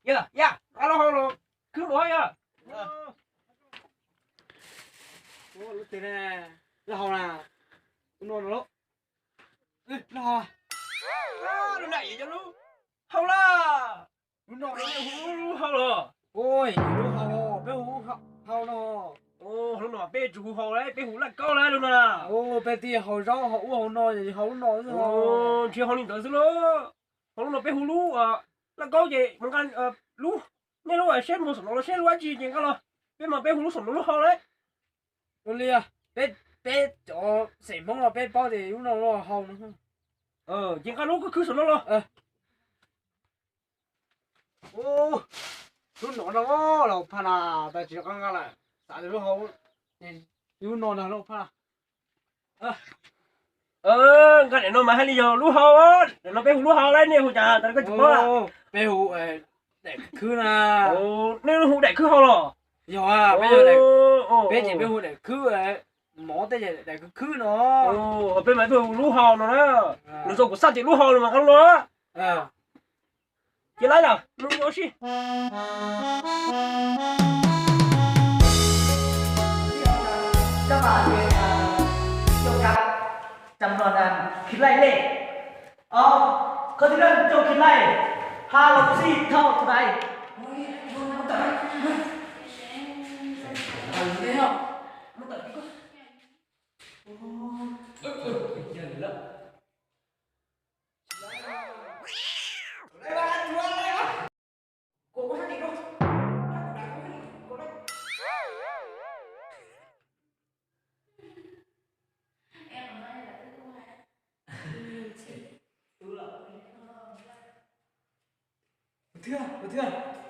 Yog, yog, nqa los hau los khwb mov yog. Lub twg ne? Lub hau na. Lub no los. Lub hau. Lub no yog lub hau los. Lub no lub hau los. Lub hau, peb hu hau no. Lub no peb tsis hu hau lawm, peb hu laj kaub lawm lub no. Peb twb hau zaub hau ub hau no, hau lub no xwb. Ntshe hau li ntawd xwb lauj. Hau lub no peb hu lub laj kaub ces mus nqa lub, nej lub seb mus saum no los seb lub dab tsi ces nqa los. Peb mas peb hu lub saum no lub hau lawm. Ua li, peb, peb cov xeem Hmoob no peb paub tias lub no lub hau no. Ces nqa lub khwb khwb saum no los. Lub no no los phaj na, tas tsis nqa nqa lawm, xav tias lub hau, lub no no lub phaj. Nqa daim no mas hais li yog lub hau, daim no peb hu lub hau lawm, nej hu cas tas koj tsis paub. Peb hu daim khwb na. Nej hu daim khwb hau los? Yog, peb, peb ces peb hu daim khwb, mov tej ces daim khwb khwb no. Peb mas peb hu lub hau no na. Nws txog kuv xav tias lub hau no mas nqa lub no. Ces lawm, mus ua si. Koj thiaj li coj khi laj, ha los txij thauj thaum ais. Tus twg, tus twg?